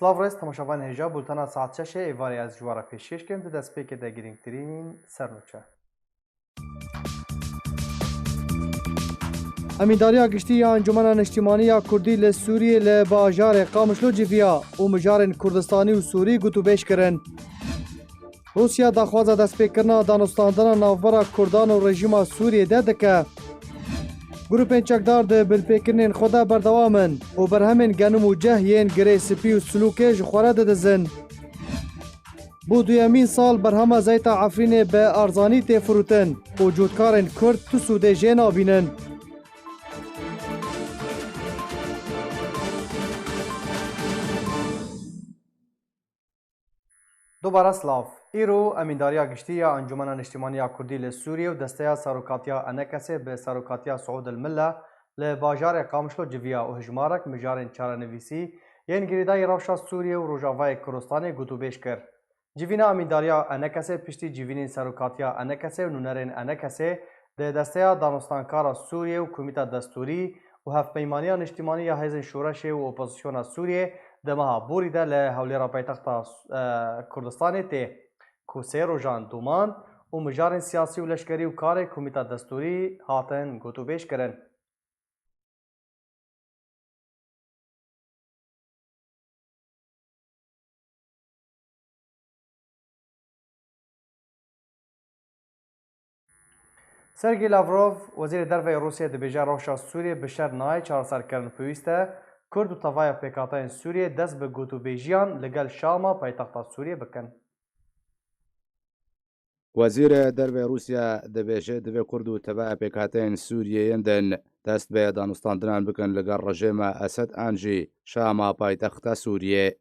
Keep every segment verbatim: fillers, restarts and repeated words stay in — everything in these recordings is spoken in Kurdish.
Silav rêz temaşevanên hêja, bultena saet şeşê êvarê ez ji we re pêşkêş kim, di destpêkê de girîngtirîn sernûçe. Emîndariya Giştî ya Encûmena Niştîmanî ya Kurdî li Sûriyê li bajarê Qamişlo civiya û mijarên Kurdistanî û Sûrî gotûbêj kirin. Rûsya daxwaza destpêkirina danûstandina navbera Kurdan û rejîma Sûriyê de dike. Grûpên çekdar di binpêkirinên xwe de berdewam in û berhemên genim û ceh yên Girê Spî û Silûkê ji xwe re didizin. Bo duyemîn sal berhema zeyta Efrînê bi erzanî tê firotin û cotkarên Kurd tu sûdê jê nabînin. Dubare silav. Îro Emîndariya Giştî ya Encûmena Niştîmanî ya Kurdî li Sûriyê û Desteya Serokatiya ENKSê bi serokatiya Siûd el Milla li bajarê Qamişlo civiya û hijmarek mijarên çarenivîsî yên girêdayî rewşa Sûriyê û Rojavayê Kurdistanê gotûbêj kir. Civîna Emîndariya ENKSê piştî civînên serokatiya ENKSê û nûnerên ENKSê di Desteya Danûstankara Sûriyê û Komîta Destûrî û Hevpeymaniya Niştîmanî ya Hêzên Şoreşê û Opozisyona Sûriyê di meha borî de li hewlêra paytexta, e, Kurdistanê tê, ku sê rojan doman û mijarên siyasî û leşkerî û karê Komîta Destûrî hatin gotûbêj kirin. Sergey Lavrov, Wezîrê Derve yê Rûsya dibêje, rewşa Sûriyê bi şer nayê çareserkirin, pêwîst e Kurd û tevaya pêkhateyên Sûriyê dest bi gotûbêjiyan li gel Şama, paytexta Sûriyê, bikin. Wezîrê Dervê Rûsya dibêje, divê Kurd û tevaya pêkhateyên Sûriyê yên din dest bi danûstandinan bikin li gel rejêma Esed an jî Şama, paytexta Sûriyê.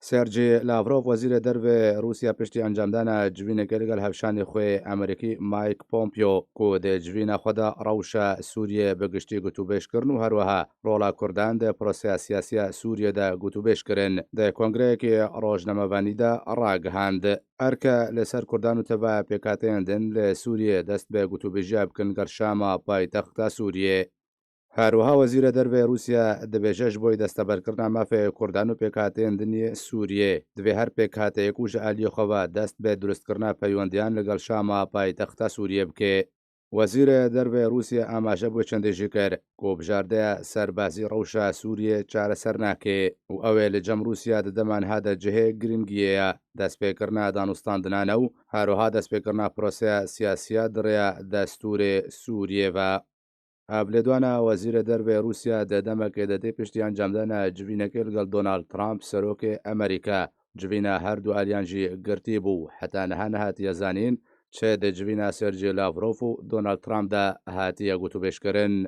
Sergey Lavrov, Wezîrê Dervê Rûsya, piştî encamdana civînekê li gel hevşanê xwe Amerîkî Mike Pompeo, ku di civîna xwe de rewşa Sûriyê bi giştî gotûbêj kirin û herweha rola Kurdan di proseya siyasiya Sûriyê de gotûbêj kirin, di kongreyekî rojnamevanî de ragihand. Erke li ser Kurdan û tevaya pêkhateyên din li Sûriyê dest bi gotûbêjiya bikin ger Şama, paytexta Sûriyê. Her wiha Wezîrê Dervê Rûsya dibêje, ji bo desteberkirina mafê Kurdan û pêkhateyên din yê Sûriyê, divê her pêkhateyek û ji aliyê xwe ve dest bi durustkirina peywendiyan li gel Şama, paytexta Sûriyê, bike. Wezîrê Dervê Rûsya amaje bo çendê jî kir, ku bijardeya serbazî rewşa Sûriyê çareser nake û ew ê li cem Rûsya di dema niha de cihê girîngiyê ye destpêkirina danûstandinan e û her wiha destpêkirina proseya siyasiya di rêya destûrê Sûriyê ve. Hevlêdwana Wezîrê Dervê Rûsya di demekê de tê piştî encamdana civînekê li gel Donald Trump, serokê Amerîka. Civîna her du aliyan jî girtî bû. Heta niha nehatiye zanîn çi di civîna Sergey Lavrov û Donald Trump de hatiye gotûbêjkirin.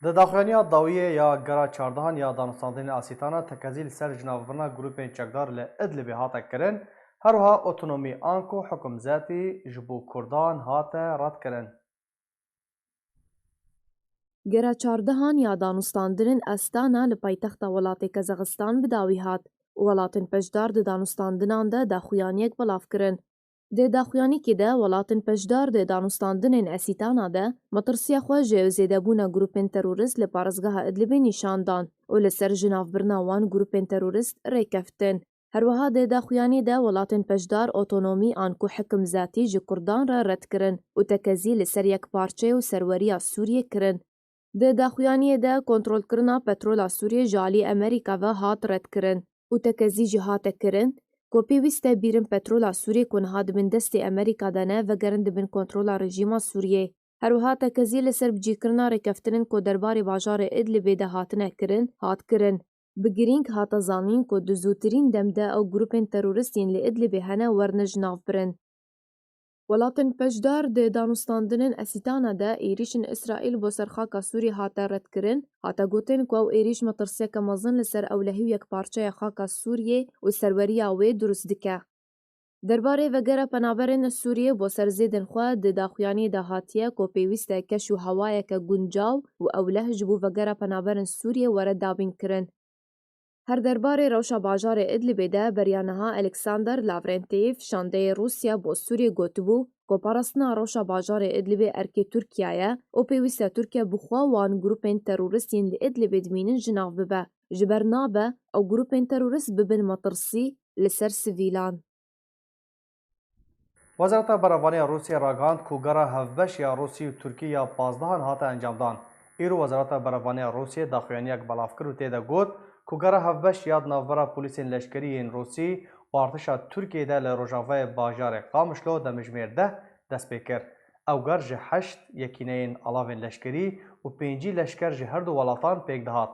Di daxuyaniya dawiyê ya gera çardehan ya danûstandinên Asîtana tekezî li ser jinavbirina grûpên çekdar li Idlibê hate kirin, her wiha otonomî anku hikum zetî ji bo Kurdan hate redkirin. Gera çardehan ya danûstandinên Astana li paytexta welatê Kazaxistan bi dawî hat û welatên peşdar di danûstandinan de daxuyaniyek belav kirin. Di daxuyanîkê de welatên peşdar di danûstandinên Asîtana de metirsiya xwe ji zêdebûna grûpên terorîst li parêzgeha Idlibê nîşan dan û li ser jinavbirina wan grûpên terorîst rêkeftin. Her wiha di daxuyaniyê de welatên peşdar otonomî anku hikim zatî ji Kurdan re red kirin û tekezî li ser yekparçeyê û serweriya Sûriyê kirin. Di daxuyaniyê de kontrolkirina petrola Sûriyê ji alî Amerîka ve hat redkirin û tekezî jî hate kirin ku pêwîst e bîrin petrola Sûriyê ku niha di bin destê Amerîka de ne, vegerin di bin kontrola rejîma Sûriyê. Her wiha tekezî li ser bicîkirina rêkeftinên ku derbarê bajarê Idlibê de hatine kirin, hat kirin. Bi girîng hate zanîn ku di zûtirîn dem de ew grûpên terorîst yên li Idlibê hene werine jinavbirin. Welatên peşdar di danûstandinên Esîtana de êrîşên Îsraîl bo ser xaka Sûriyê hate redkirin, hate gotin ku ew êrîş metirsiyeke mezin li ser ewlehî û yekparçeya xaka Sûriyê û serweriya wê dirust dike. Derbarê vegera penaberên Sûriyê bo ser zêdên xwe di daxuyaniyê de hatiye ku pêwîst e keş û hewayeke guncaw û ewleh ji bo vegera penaberên Sûriyê were dabînkirin. Her derbarê rewşa bajarê Idlibê de beriya niha Alexander Lavrentiev, şandeyê Rûsya bo Sûriyê, gotibû, ku parastina rewşa bajarê Idlibê erkê Tirkiye ye û pêwîst e Tirkiye bi xwe wan grûpên terorîst yên li Idlibê dimînin ji nav bibe. Ji ber nabe ew grûpên terorîst bibin metirsî li ser sivîlan. Wezareta Berevanî ya Rûsiyê ragihand ku gera hevbeş ya Rûsî û Tirkî ya pazdehan hate encamdan. Îro Wezareta Berevanî ya Rûsiyê daxuyaniyek belav kir û tê de got ku gera hevbeş ya di navbera polîsên leşkerî yên Rûsî û artêşa Tirkiyê de li rojavayê bajarê Qamişlo demijmêr deh dest pê kir. Ew ger ji heşt yekîneyên alavên leşkerî û pêncî leşker ji her du welatan pêk dihat.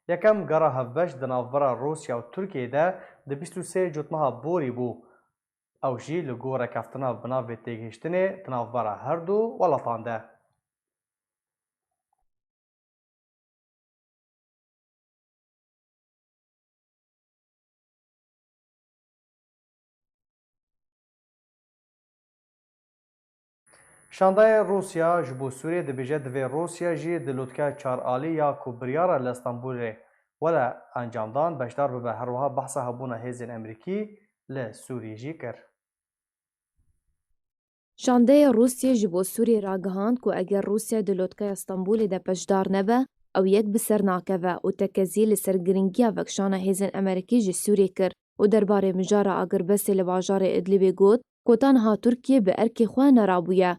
Yekem gera hevbeş di navbera Rûsya û Tirkiyê de di bîst û sê Cotmeha borî bû. Ew jî li gor rêkeftina bi navê têgihiştinê di navbera her du welatan de. Şandeyê Rûsya ji bo Sûriyê dibêje, divê Rûsya jî di lotkeya çar alî ya ku biryara li Stenbolê were encamdan beşdar bibe. Her wiha behsa hebûna hêzên Amerîkî li Sûriyê jî kir. Şandeyê Rûsiyê ji bo Sûriyê ragihand ku eger Rûsya di lotkeya Stenbolê de beşdar nebe, ew yek bi ser nakeve û tekezî li ser giringiya vekişana hêzên Amerîkî ji Sûriyê kir û derbarê mijara agirbestê li bajarê Idlibê got ku ta niha Tirkiye bi erkê xwe nerabûye.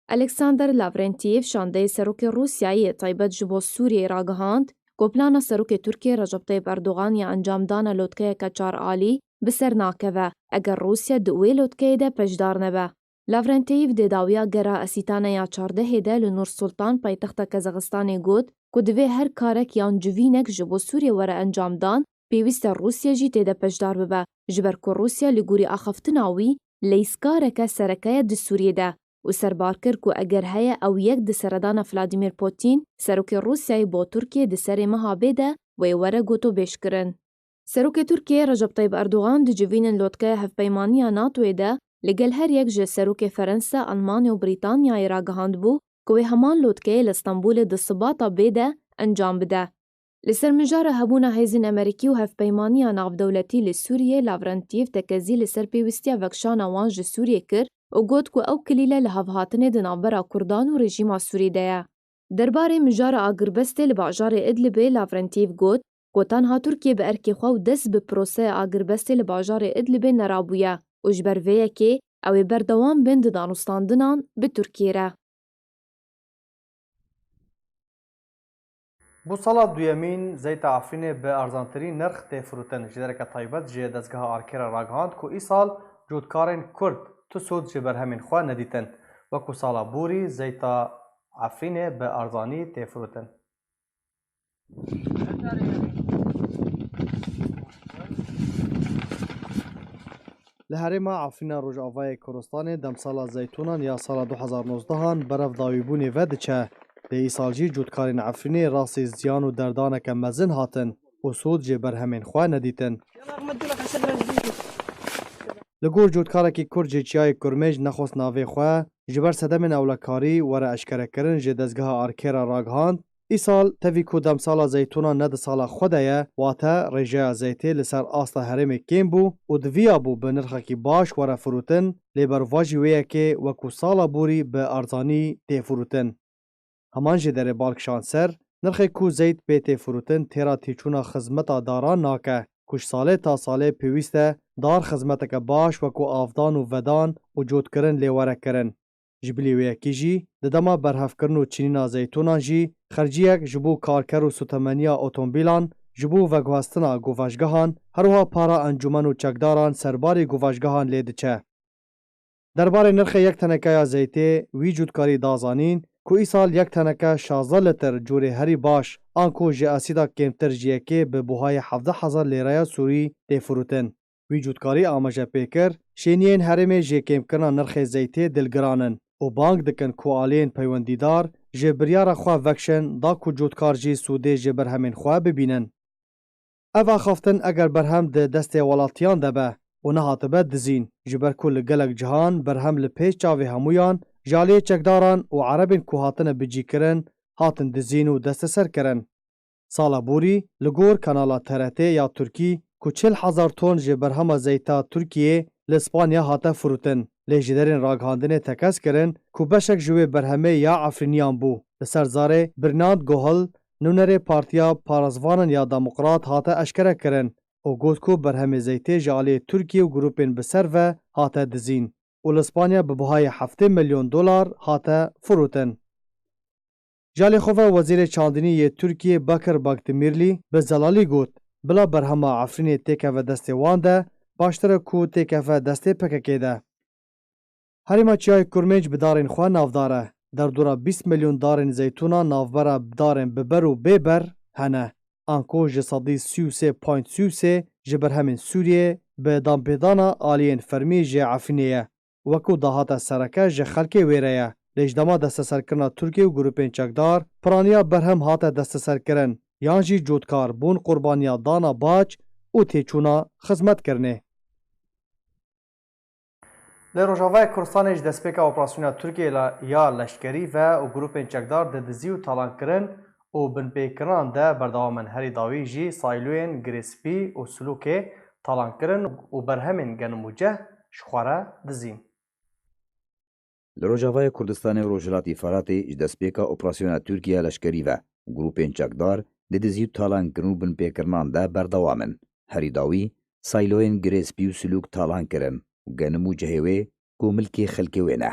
Alexander Lavrentiev, şandeyê serokê Rûsyayê yê taybet ji bo Sûriyeyê ragihand ku plana serokê Tirkiyê Recep Tayyip Erdogan ya encamdana lotkeyeke çar alî bi ser nakeve, eger Rûsya di wê lotkeyê de beşdar nebe. Lavrentiev dê dawiya gera Esîtane ya çardehê de li Nur Sultan, paytexta Kazaxistanê got ku divê her karek yan civînek ji bo Sûriyê were encamdan, pêwîst e Rûsya jî tê de beşdar bibe, ji ber ku Rûsya li gorî axaftina wî leyîzkareke sereke ye di Sûriyê de û serbar kir ku eger heye ew yek di seredana Vladimir Putin, serokê Rûsyayê bo Tirkiyê di serê meha bê de wê were gotobêjkirin. Serokê Tirkiyê Recep Tayyip Erdogan di civînên lotkeya hevpeymaniya NATOyê de li gel her yek ji serokê Ferensa, Almanya û Brîtanyayê ragihandbû ku wê heman lotkeyê li Stenbolê di sibata bê de encam bide. Li ser mijara hebûna hêzên Amerîkî û hevpeymaniya navdewletî li Sûriyê, Lavrentiev tekezî li ser pêwîstiya vekişana wan ji Sûriyê kir û got ku ew kilîle li hevhatinê di navbera Kurdan û rejîma Sûrî de ye. Derbarê mijara agirbestê li bajarê Idlibê Lavrentiev got ku tenha Tirkiye bi erkê xwe û dest bi proseya agirbestê li bajarê Idlibê nerabûye û ji ber vê yekê ew ê berdewam bin di danûstandinan bi Tirkiyê re. Bo sala duyemîn zeyta Efrînê bi erzantirîn nirx tê firotin. Ji dereke taybet ji dezgeha Arkê re ragihand ku îsal cotkarên Kurd tu sod ji berhemên xwe nedîtin. Wekû sala borî zeyta Efrînê bi erzanî tê firotin. Li herêma Efrîna Rojavayê Kurdistanê demsala zeytûnan ya sala du hezar nozdehan berev dawîbûnê ve diçe. Lê îsal jî cotkarên Efrînê rastî ziyan û derdaneke mezin hatin û sod ji berhemên xwe nedîtin. Li gor cotkarekî Kurd ji Çiyayê Kurmêj nexwest navê xwe ji ber sedemên ewlekarî were eşkerekirin ji dezgeha Arkê re ragihand, îsal tevî ku demsala zeytûnan ne di sala xwe de ye, wate rêjeya zeytê li ser asta herêmê kêm bû û diviyabû bi nirxekî baş were firotin, lê bervajî wê yekê wekû sala borî bi erzanî tê firotin. Heman jê derê bal kişand ser, nirxê ku zeyt pê tê firotin têra têçûna xizmeta daran nake, ku ji salê ta salê pêwîst e dar xizmeteke baş wekû avdan û vedan û cotkirin lê were kirin. Ji bilî wê yekê jî, di dema berhevkirin û çinîna zeytûnan jî, xerciyek ji bo karker û sotemeniya otomobîlan, ji bo veguhestina govajgehan, her wiha para encûmen û çekdaran serbarê govajgehan lê diçe. Derbarê nirxê yek teneke ya zeytê, wî cotkarî da zanîn ku îsal yek teneke şazdeh lîtir corê herî baş, anku ji esîda kêmtir ji yekê bi buhayê hevdeh hezar lêreya Sûrî tê firotin. Wî cotkarî amaje pê kir, şêniyên herêmê ji kêmkirina nirxê zeytê dilgiran in û bang dikin ku aliyên peywendîdar ji biryara xwe vekişin da ku cotkar jî sûdê ji berhemên xwe bibînin. Ev axaftin eger berhem di destê welatiyan de be û nehatibe dizîn, ji ber ku li gelek cihan berhem li pêş çavê hemûyan ji aliyê çekdaran û erebên ku hatine bicîkirin, hatin dizîn û desteserkirin. Sala borî li gor kanala T R T ya Tirkî ku çil hezar ton ji berhema zeyta Tirkiyê li Spanya hate firotin, Lê jêderên ragihandinê tekez kirin ku beşek ji wê berhemê ya Efrîniyan bû. Li ser zarê Bernard Gohel, nûnerê Partiya Parêzvanan ya Demokrat hate eşkere kirin û got ku berhemê zeytê ji aliyê Tirkiye û grûpên bi ser ve hate dizîn û li Spanya bi bihayê heftê milyon dolar hate firotin. Ji alî xwe ve Wezîrê Çandinî yê Tirkiyê Bekir Bekdemirlî bi zelalî got, bila berhema Efrînê têkeve destê wan de, baştir e ku têkeve destê P K K de. Herêma Çiyayê Kurmênc bi darên xwe navdar e. Derdora bîst milyon darên zeytûna navbera darên bi ber û bê ber hene. Anku ji sedî sî û sê point sî û sê ji berhemên Sûriyê bi danpêdana aliyên fermî ji Efrînê ye. Wekû dahata sereke ji xelkê wê re ye. Lê ji dema desteserkirina Tirkiye û grûpên çekdar, piraniya berhem hate desteserkirin, yan jî cotkar bûn qurbaniya dana bac û têçûna xizmetkirinê. Li Rojavayê Kurdistanê ji destpêka operasyona Tirkiyê la-, ya leşkerî ve û grûpên çekdar di dizî û talankirin û binpêkirinan de berdewam in. Herî dawî jî sîloyên Girê Spî û Silûkê talan kirin û berhemên genim û ceh ji xwe re dizîn. Li Rojavayê Kurdistanê û Rojhilatî Feratê ji destpêka operasyona Tirkiye leşkerî ve û grûpên çekdar di dizî û talankirin û binpêkirinan de berdewam in. Herî dawî sîloyên Girê Spî û Silûk talan kirin û genim û cehê wê ku milkê xelkê wê ne,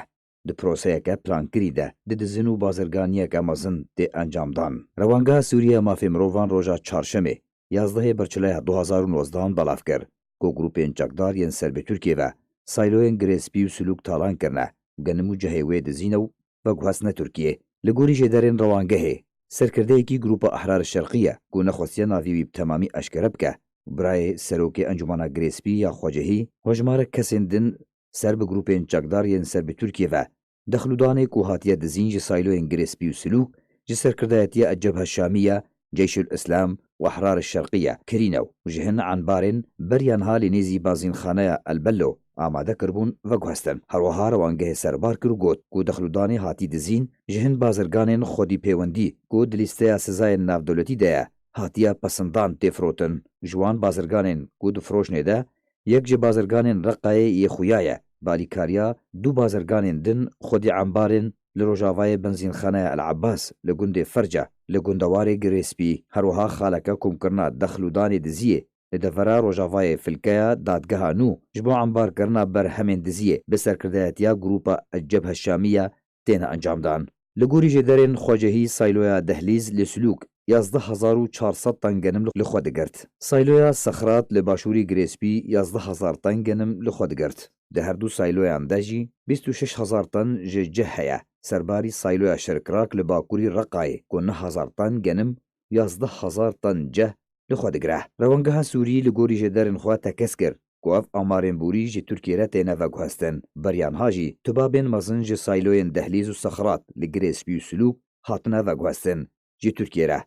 di proseyeke plankirî de didizin û bazirganiyeke mezin tê encamdan. Rewangeha Sûrî ya Mafê Mirovan roja Çarşemê, yazdehê Birçileya du hazar û nozdehan belav kir ku grûpên çekdar yên ser bi Tirkiyê ve sîloyên Girê Spî û Silûk talan kirine, genim û cehê wê dizîne û veguhestine Tirkiyê. Li gorî jêderên rewangehê, serkirdeyekî Grûpa Ehrar Şerqî ye ku nexwestiye navê wî bi temamî eşkere bike, birayê serokê Encûmena Girê Spî ya Xwecehî, hojmarek kesên din ser bi grûpên çekdar yên ser bi Tirkiyê ve dexlûdanê ku hatiye dizîn ji sîloyên Girê Spî û Silûk ji serkirdayetiya El-Cebhe Şamiye, Ceyşul Îslam û Ehrar Şerqiye kirîne û ji hin enbarên beriya niha li nêzî bazînxaneya El Bello amade kiribûn veguhestin. Herwiha rewangehê serbar kir û got ku dexlûdanê hatî dizîn ji hin bazirganên xwedî pêwendî ku di lîsteya sizayên navdewletî de ye, hatiye pesindan tê firotin. Ji wan bazirganên ku di firoşinê de yek ji bazirganên Reqayê yê xuya ye, bi alîkariya du bazirganên din xwedî embarên li rojavayê benzînxaneya El Abbas li gundê Ferce, li gundewarê Girê Spî, herwiha xaleke komkirina dexlûdanê diziyê li devera rojavayê filkeya dadgeha nû ji bo embarkirina berhemên diziyê bi serkirdayetiya grûpa El Cebhe Şamiye têne encamdan. Li gorî jêderên xwecehî sîloya Dehlîz li Silûk yazdeh hezar û çar sed ten genim li xwe digirt. Sîloya Sexrat li başûrî Girê Spî yazdeh hezar ten genim li xwe digirt. Di her du sîloyan de jî bîst û şeş hezar ten ji ceh heye. Serbarî sîloya Şirkrak li bakurî Reqayê ku neh hezar ten genim, yazdeh hezar ten ceh li xwe digire. Rewangeha Sûrî li gorî jêderên xwe tekez kir ku ev amarên borî ji Tirkiyê re têne veguhestin. Beriya niha jî tibabên mezin ji sîloyên Dehlîz û Sexrat li Girê Spî û Silûk hatine veguhestin ji Tirkiyê re.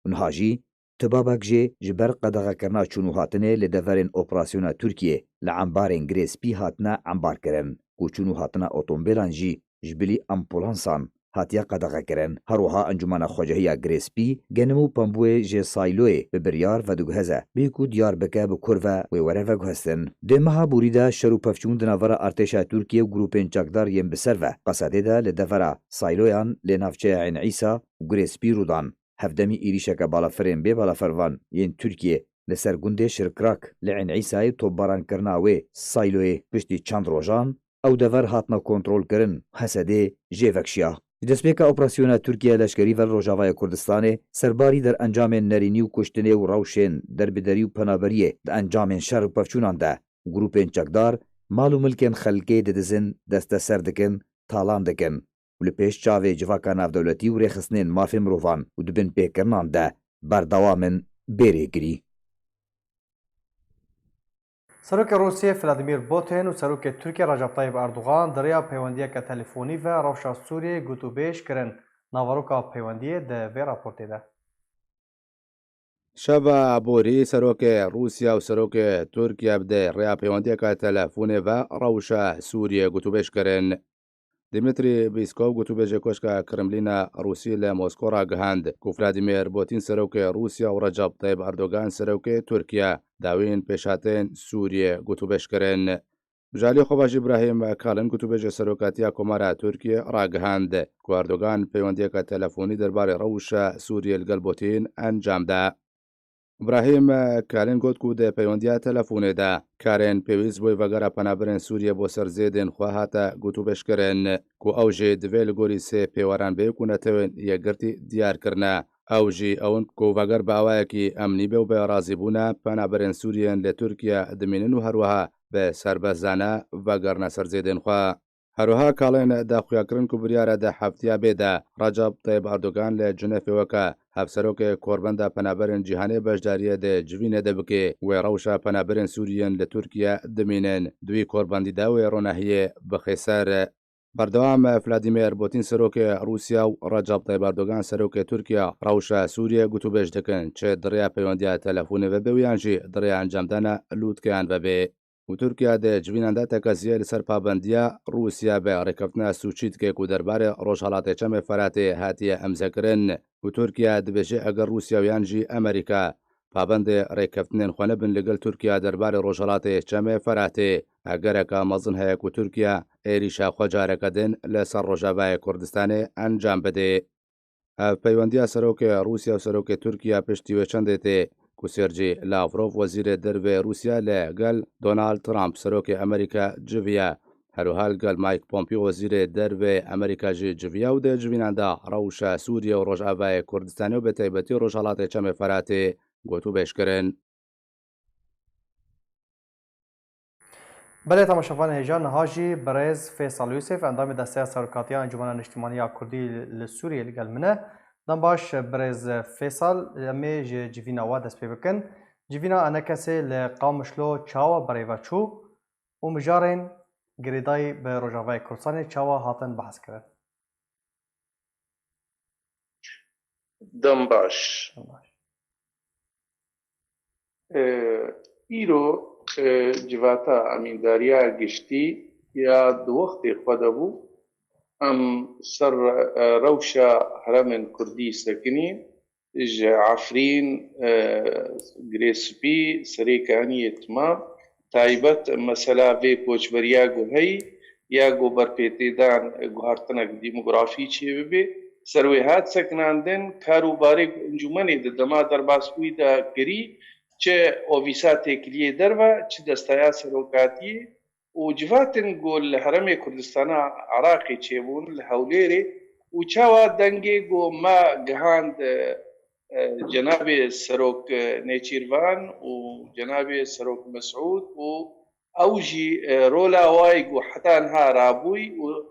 Û niha jî tibabek jê ji ber qedexekirina çûn û hatinê li deverên operasyona Tirkiyê li embarên Girê Spî hatine embarkirin ku çûn û hatina otomobîlan jî ji bilî ambulansan hatiye qedexekirin. Her wiha Encûmena Xwecehiya Girê Spî genim û pembûyê ji sîloyê bi biryar vediguheze, bê ku diyar bike bi kur ve wê were veguhestin. Di meha borî de şer û pevçûn di navbera artêşa Tirkiyê û grûpên çekdar yên bi ser ve Qesedê de li devera sîloyan li navçeya Ên Îsa û Girê Spî rû dan. Hevdemî êrîşeke balafirên bê balafervan yên Tirkiyê li ser gundê Şirkrak li Ên Îsayê topbarankirina wê sîloyê piştî çend rojan ew dever hatine kontrolkirin, Hesedê jê vekşiya. Ji destpêka operasyona Tirkiye leşkerî ve li Rojavayê Kurdistanê serbarî derencamên nerînî û kuştinê û rewşên derbiderî û penaberiyê di encamên şer û pevçûnan de grûpên çekdar mal û milkên xelkê didizin, desteser dikin, talan dikin û li pêş çavê civaka navdewletî û rêxistinên mafê mirovan û di binpêkirinan de berdewam in bê rêgirî. Serokê Rûsiyê Vladimir Putin û Serokê Tirkiyê Recep Tayyip Erdogan di rêya peywendiyeke telefonî ve rewşa Sûriyeyê gotûbêj kirin. Naveroka peywendiyê di vê raportê de. Şeva borî serokê Rûsya û serokê Tirkiye bi rêya peywendiyeke telefonê ve rewşa Sûriyê gotûbêj kirin. Dimitrî Pîskov, gotûbêjê Koşka Kremlîna Rûsî li Mosko ragihand ku Vladimir Putin serokê Rûsya û Recep Tayyip Erdogan serokê Tirkiye dawîn pêşhatên Sûriyê gotûbêj kirin. Ji alî xwe ve jî Îbrahîm Kalin gotûbêjê serokatiya Komara Tirkiyê ragihand ku Erdogan peywendiyeke telefonî derbarê rewşa Sûriyê li gel Putin encam da. Îbrahîm Kalin got ku di peywendiya telefonê de karên pêwîst bo vegera penaberên Sûriyê bo ser zêdên xwe hate gotûbêjkirin ku ew jî divê li gorî sê pêweran bê ku Netewên Yekgirtî diyar kirine. Ew jî ew in ku veger bi awayekî emnî be û bi razîbûna penaberên Sûriyên li Tirkiye dimînin û herwiha bi serbestane vegerine ser zêdên xwe. Herwiha Kalin daxuyakirin ku biryar e di heftiya bê de Recep Tayyip Erdogan li Cinefê weke hevserokê Korbenda Penaberên Cîhanê beşdariyê di civînê de bike, wê rewşa penaberên Sûriyên li Tirkiye dimînin, di wî korbendî de wê ronahiyê bixe ser. Berdewam Vladimir Putin serokê Rûsya û Recep Tayyip Erdogan serokê Tirkiye rewşa Sûriyê gotûbêj dikin, çi di rêya peywendiya telefonê vebe û yan jî di rêya encamdana lûtkeyan vebe. Û Tirkiye di civînan de tekeziyê li ser pabendiya Rûsya bi rêkeftina Sûçî dike ku derbarê Rojhelatê Çemê Feratê hatiye emzekirin. Û Tirkiye dibêje eger Rûsya û yan jî Amerîka pabendê rêkeftinên xwe nebin li gel Tirkiye derbarê Rojhelatê Çemê Feratê, egereke mezin heye ku Tirkiye êrîşa xwe careke din li ser Rojavayê Kurdistanê encam bide. Ev peywendiya serokê Rûsya û serokê Tirkiye piştî wê çendê tê ku Sergî Lavrov, wezîrê dervê Rûsya, li gel Donald Trump, serokê Amerîka, civiya. Herwiha li gel Mike Pompeo, wezîrê dervê Amerîka jî civiya û di civînan de rewşa Sûriye û Rojavayê Kurdistanê û bi taybetî Rojhelatê Çemê Feratê gotûbêj kirin. Belê, temaşevanê hêja, niha jî birêz Fêsal Yûsif, endamê Desteya Serokatiya Encûmena Niştimanî ya Kurdî li Sûriyê li gel min e. Dem baş, birêz Fêsal, em ê ji civîna we dest pê bikin. Civîna ENKSê li Qamişlo çawa berê ve çû û mijarên girêdayî bi Rojavayê Kurdistanê çawa hatin behs kirin? Dem baş. E, îro, e, civata emîndariya giştî ya di wextê xwe de bû. Em ser, e, rewşa heremên kurdî sekinî, ji Efrîn, e, Girê Spî, Serê Kaniyê Timam, taybet mesela vê koçberiya ku heyî, ya ku berpêtêdan guhertinek demografî çêbibe, ser wê hat sekinandin, kar û barê ku encûmenê di dema derbasbûyî de kirî, çi ofîsa têkiliyê derve, çi desteya serokatiyê û civatên ku li Herêmê Kurdistana Iraqê çêbûn, li Hewlêrê û çawa dengê ku me gihand, e, e, cenabê Serok, e, Nêçîrvan û cenabê Serok Mesûd û ew jî, e, rola wayî ku heta niha rabûyî û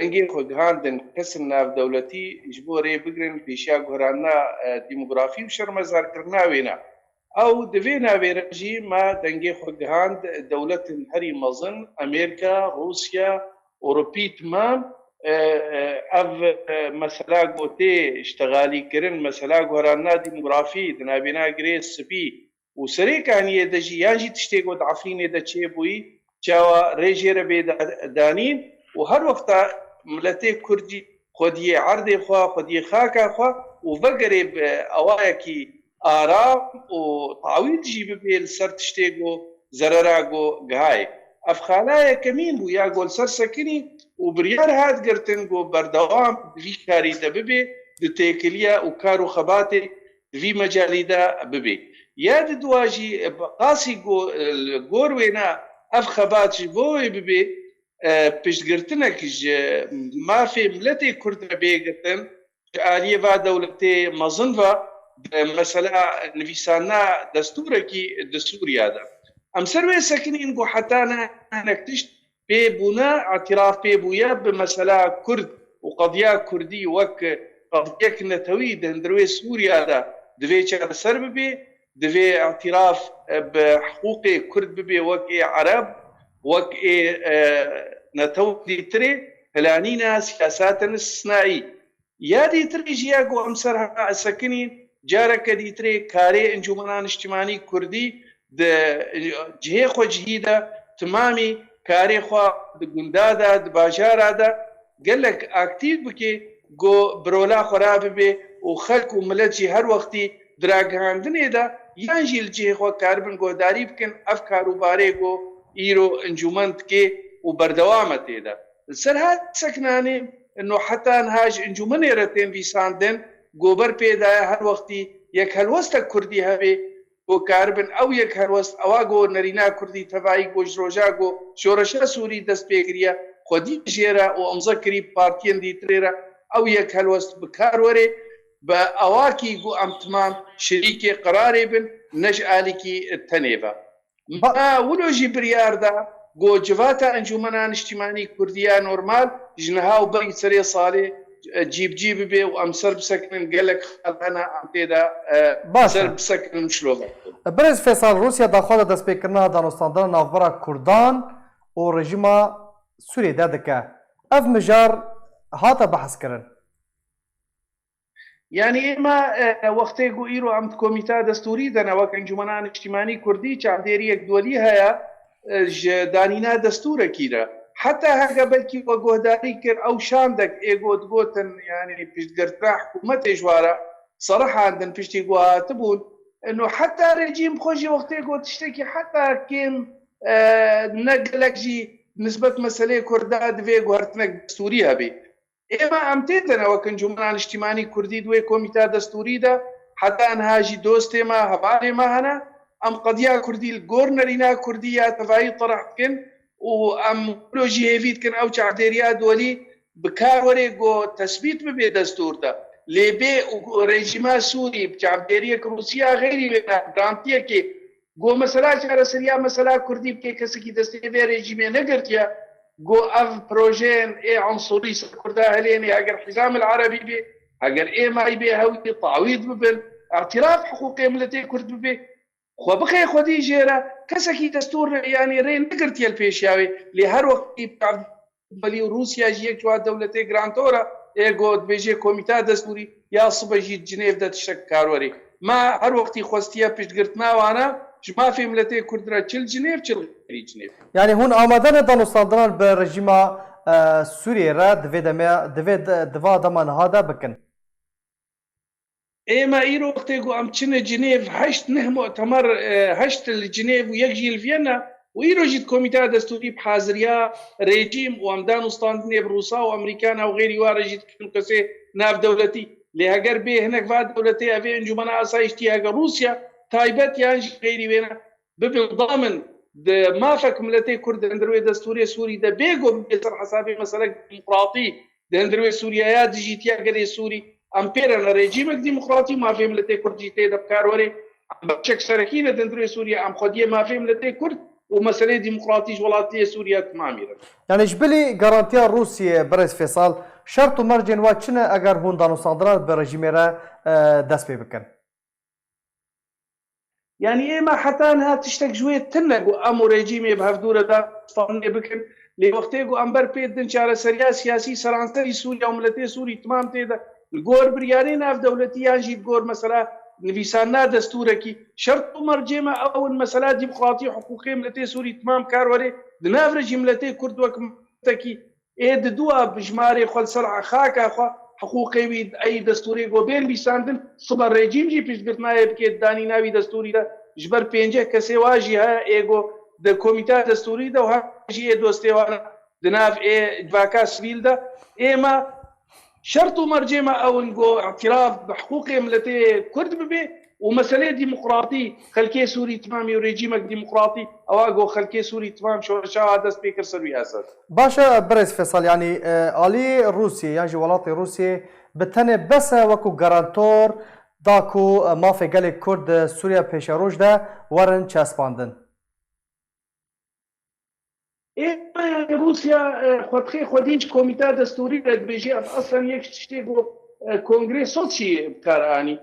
dengê xwe gihandin kesên navdewletî ji bo rê bigirin pêşiya guherandina, e, demografî û şermezarkirina wêne. Ew di vê navê re jî me dengê xwe gihand dewletên herî mezin, Amerîka, Rûsya, Ewropî timam, e, e, ev, e, mesela ku tê ştexalî kirin, mesela guherandina demografî di navbêna Girê Spî û Serê Kaniyê de jî, yan jî tiştê ku di Efrînê de çêbûyî, çawa rê jê re bê da-, danîn û her wexta miletê Kurd jî xwediyê erdê xwe, xwediyê xaka xwe û vegerê bi awayekî aram û tawîl jî bibê li ser tiştê ku zerera ku gihayê. Ev xala yekemîn bû ya ku li ser sekinî û biryar hat girtin ku berdewam di vî karî de bibê, di têkiliya û kar û xebatê di vî mecalî de bibê. Ya di dua jî, e, bi qasî ku, e, li gor wêna ev xebat ji bo wê bibê, e, piştgirtinek ji mafê miletê Kurd re bê girtin, ji aliyê va dewletê mezin ve, bi mesela nivîsandina destûrekî di Sûriya de. Em ser wê sekinîn ku heta ne hinek tişt pê bûne, îtiraf pê bûye bi mesela Kurd û qediya Kurdî wek qediyek netewî di hundirê Sûriya de divê çareser bibê, divê îtiraf, e, bi hiqûqê Kurd bibê wek ê Ereb, wek ê, e, netewên dîtirê, planîna siyaseten istisnaî. Ya dîtirê jî ya ku em ser ha sekinîn, careke dîtirê karê Encûmena Niştimanî Kurdî di cihê xwe cihî de, timamî karê xwe di gunda de, di bajara de gelek aktîf bike, ku bi rola xwe rabibe û xelk û milet jî her wextî di ragihandinê de yan jî li cihê xwe karibin guhdarî bikin ev kar û barê ku Îro encûmen dike û berdewam e tê de. Li ser hat sekinanê, ino heta niha ji encûmenê re tên vîsandin, gober pê daye her wextî yek helwestek kurdî hebe, ku karibin ew yek helwest, ewa ku nerîna kurdî tevayî ku ji roja ku şoreşa Sûrî dest pê kiriye, xwedî jê re û imze kirî bi partiyên dîtirê re, ew yek helwest bi kar were, bi awakî ku em timam şirîkê qirarê bin, ne ji alîkî tenê ve. Ba- Ma wilo jî biryar da ku civata Encûmena Niştîmanî Kurdî ya normal ji niha û berî serê salê, e, cîbicî bibe û em ser bisekinin gelek xal hene em tê de, e, Baş e. ser bisekinin û şilove bikin. Birêz Fêsal, Rûsya daxwaza destpêkirina danûstandina navbera Kurdan û rejîma Sûriyê de dike. Ev mijar hate behskirin. Yanî êma, e, wextê ku îro em di komîta destûrî de ne, wek Encûmena Niştîmanî Kurdî, çavdêriyek duwelî heye, e, ji danîna destûrekî re. Heta heke belkî we guhdarî kir, ew şandek ê got, gotin, yanî piştgirtina hikûmetê ji wa re serihand in, piştî ku hatibûn. Ino heta rejîm xwe jî wextê got tiştekî heta kêm, e, ne gelek jî nisbet meselê Kurda divê guhertinek destûrî hebê. Êma em tê de ne wek Encûmena Niştîmanî Kurdî di wê komîta destûrî de, heta niha jî dostê me, hevalê me hene. Em qediya Kurdî li gor nerîna Kurdî ya tevayî terih dikin û em wilo jî hêvî dikin ew çavdêriya duwelî bi kar were ku tesbît bibe destûr de. Lê bê û rejîma Sûrî bi çavdêriyek Rûsya xeyrî wê ne, garantiyekê Go mesela çareseriya mesela Kurdî bike, kesekî destê vê rejîmê negirtiye. Go ev projeyên ê unsurî ser Kurda hilênê, heger Hizam el Erebî bê, heger êmayî bê, hewî tawîd bibin, îtiraf hiqûqê miletê Kurd bibê, xwe bixê xwedî jê re, kesekî destûr yanî rê negirtiye li pêşiya wê. Lê her wextî Belî û Rûsya jî yek ji wan dewletê grantor e, ê ku dibêje komîta destûrî ya sibe jî di Cinêv de tiştek kar werê. Me her wextî xwestiye piştgirtina wana ji mafê miletê Kurd re çi li Cinêv, çi li xêrî Cinêv. Yanî hûn amade ne danûstandinan bi rejîma, e, Sûriyê re di vê demê, di vê de, di va dema niha de bikin? Êma îro wextê ku em çine Cinêv, heşt neh mu'temer, e, heşt li Cinêv û yek jî li Viyana û îro jî di komîteya destûrî bi haziriya rejîm û em dan û standinê bi Rûsa û Amerîkana û xêrî wa re jî dikin kesê navdewletî. Lê heger bê hinek va dewletê evê Encûmena Asayîştî heger Rûsya taybet yan jî xêrî wêne, bibin damin di mafek miletê Kurd di hundir wê destûrê Sûrî de bê ku bibê ser hesabê meselek demokratî di hundir wê Sûriyeya dijîtiya gelê Sûrî. Em pê re ne rejîmek demokratî mafê miletê Kurd jî tê de bi kar werê. Em beşek serekî ne di hundir wê Sûriye. Em xwediyê mafê miletê Kurd û meselê demokratî ji welatiyê Sûriye timamî re. Yanî ji bilî garantiya Rûsiyê, birêz Fêsal, şert û mercên we çi ne eger hûn danûstandinan bi rejîmê re, e, dest pê bikin? Yanî ême heta niha tiştek ji wê tune ku em û rejîmê bi hevdû re danûstanê bikin. Lê wextê ku em ber pê didin çareseriya siyasî seranserî Sûriye û miletê Sûrî timam tê de li gor biryarê navdewletî yan jî li gor mesela nivîsandina destûrekî, şert û mercê me ew in mesela demokratî û hiqûqê miletê Sûrî timam kar werê di nav re jî miletê Kurd wek miletekî ê di dua bi jimarê xwe li ser xaka xwe, hiqûqê wî ey destûrê ku bên bîsandin, sibe rejîm jî piştgirtina yê bike di danîna wî destûrî de. Ji ber pênceh kesê wa jî heye ê ku di komîteya destûrî de û her jî ê dostê wan di nav ê civaka sivîl de. Ême şert û mercê me ew in ku îtiraf bi hiqûqê miletê Kurd bibe û meselê demokratî, xelkê Sûrî timamî û rejîmek demokratî, ewa ku xelkê Sûrî timam şoreşa dest pê kir ser wî esas. Baş e, birêz Fêsal, yanî, e, alî Rûsiyê yan jî welatê Rûsiyê bi tenê bes e wekû garantor da ku, e, mafê gelê Kurd di Sûriya pêşeroj de werin çespandin? Ê, yanî Rûsya, e, xwe dixê xwedî ji komîteya destûrî re dibêje, ev aslen yek ji tiştê ku, e, Kongrê Soçî bi kar anî.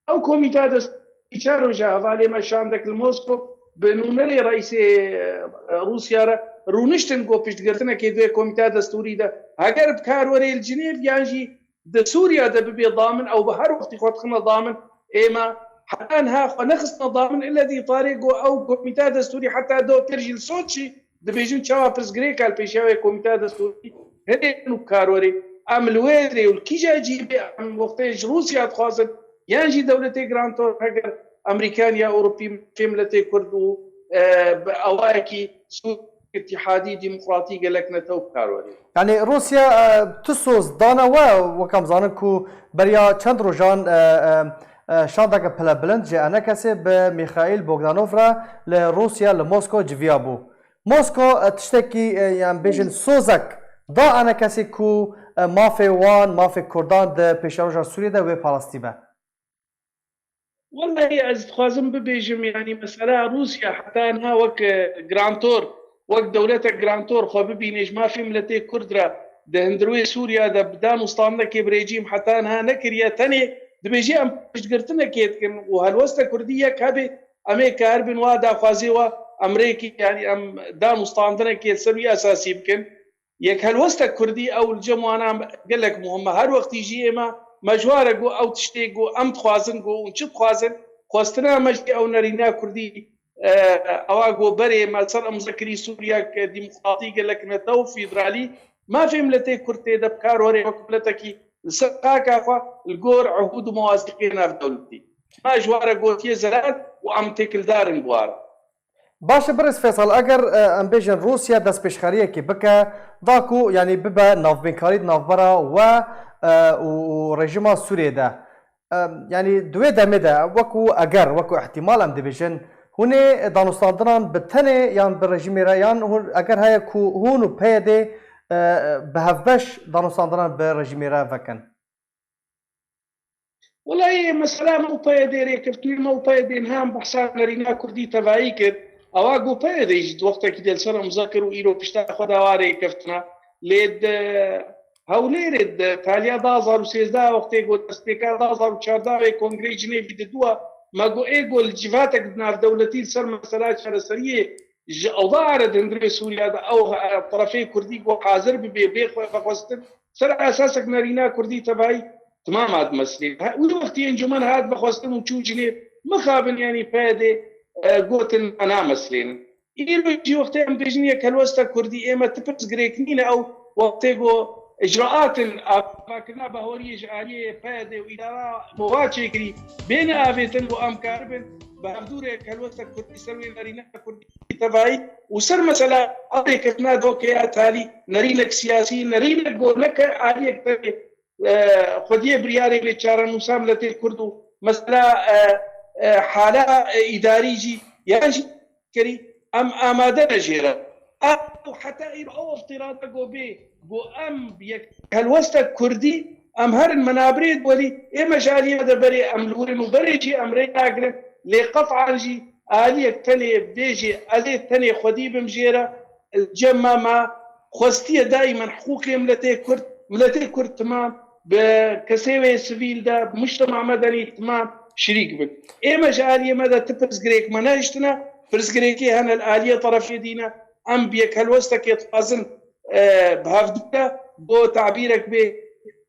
Ew komîteya destûrî çar roja hevalê me şandek li Moskow bi nûnerê reîsê, e, Rûsya re rûniştin ku piştgirtinekê di wê komîteya destûrî de heger bi kar were li Cinêv yan jî di Sûriya de bibe damin, ew bi her wextî xwe dixine damin. Ême heta niha xwe nexistine damin, ile di îtarê ku ew komîteya destûrî heta do kir jî li Soçî dibêjin çawa pirsgirêka li pêşiya wê komîteya destûrî hinê û bi kar werê. Em li wê rê û li kîja cî bê em wextê ji Rûsya dixwazin yan jî dewletê grantor heger Amerîkan ya Ewropî mafê miletê Kurd û e, bi awayekî Sûriya îtîhadî demokratî gelek netew bi kar werê. Yani Rûsya, e, tu soz dane we, wek em zanin ku beriya çend rojan, e, e, e, şandeke pilebilind ji Enekesê bi Mîxaîl Bogdanov re li Rûsya li Mosko civiya bû. Mosko, e, tiştekî, e, yan bêjin sozek da Enekesê ku, e, mafê wan, mafê Kurdan di pêşeroja Sûriyê de wê parastî be. Wellahî ez dixwazim bibêjim, yanî mesela Rûsya heta niha wek, e, grantor, wek dewletek grantor xwe bibîne ji mafê miletê Kurd re di hundirwê Sûriya de bi dan û standekê bi rejîm heta niha nekiriye. Tenê dibêje em piştgirtinekê dikin û helwesta Kurdî yek hebe, em ê karibin wa daxwazê wa em rêkê, yanî em dan û standinekê li ser wî esasî bikin. Yek helwesta Kurdî ew li cem wana gelek muhim e. Her wextî jî ême me ji wa re got ew tiştê got em dixwazin got hûn çi dixwazin. Xwestina me jî ew nerîna Kurdî, e, ewa got berê me ser imze kirî Sûriyek demokratî gelek netew û federalî. Mafê miletê Kurd tê de bi kar were wek miletekî li ser xaka xwe li gor ehûd û mewasîqê navdewletî. Me ji wa re gotiye zelal û em têkildar in bi wa re. Baş e, birêz Feysal, eger, e, em bêjin Rûsya destpêşxeriyekê bike, da ku, yanî bibe navbênkarî di navbera we, e, û, û rejîma Sûriyê de. E, yanî di wê demê de, wekû eger, wekû ihtimal em dibêjin, hûn ê danûstandinan bi tenê yan bi rejîmê re, yan hûn, eger heye ku hûn û P Y D, e, bi hevbeş danûstandinan bi rejîmê re vekin? Wela yê mesela me û P Y D rêkeftinê, me û P Y D niha em behsa nerîna Kurdî tevayî kir. Ewa got P Y D jî di wextekî de li ser imza kir û îro pişta xwe da wa rêkeftina. Lê di Hewlêrê di taliya du hazar û sêzdeh wextê got destpêka du hazar û çardeh wê kongreyê Cinêvî didiwa, me got ê got li civatek navdewletî li ser mesela çareseriyê ji ewda re di hundirê Sûriya de ew, e, terefê Kurdî got hazir bibe bê xwe vexwestin. Ser esasek nerîna Kurdî tevayî timam hat meslê. He, wî wextî encûmen hat vexwestin û çû Cinêv. Mixabin, yanî P Y D, e, gotin me nameslênin. Îro jî wextê em bêjin yek helwesta Kurdî, ê me ti pirsgirêk nîne ew wextê ku icraatên avakirina bahoriyê ji aliyê P Y D û îdara Mowa çêkirî bêne avêtin ku em karibin bi hevdû re yek helwesta Kurdî ser wê nerîna Kurdî tevayî û ser mesela ev rêkeftina dokeya talî nerînek siyasî, nerînek ku neke aliyek tenê, e, xwediyê biryarê lê çarenûsa miletê Kurd û mesela, e, e, hala, e, îdarî jî yan jî kerî em amade ne jê re. Ew heta îro ew îftîrada ku bê, ku em bi yek helwesta Kurdî em herin menabirê welî ê me ji aliyê me de berê em li wir in û berê jî em rê nagirin. Lê qet'an jî aliyek tenê bêjê ez ê tenê xwedî bim jê re, cem me me xwestiye daîmen hiqûqê miletê Kurd, miletê Kurd timam bi kesê wê sivîl de, bi mujtema medenî timam şirîk bin. Ê me ji aliyê me de ti pirsgirêk me nehiştine, pirsgirêkê hene li aliyê terefê dî ne. Em bi yek helwestekê dixwazin, e, bi hevdû re bo tabîrek bê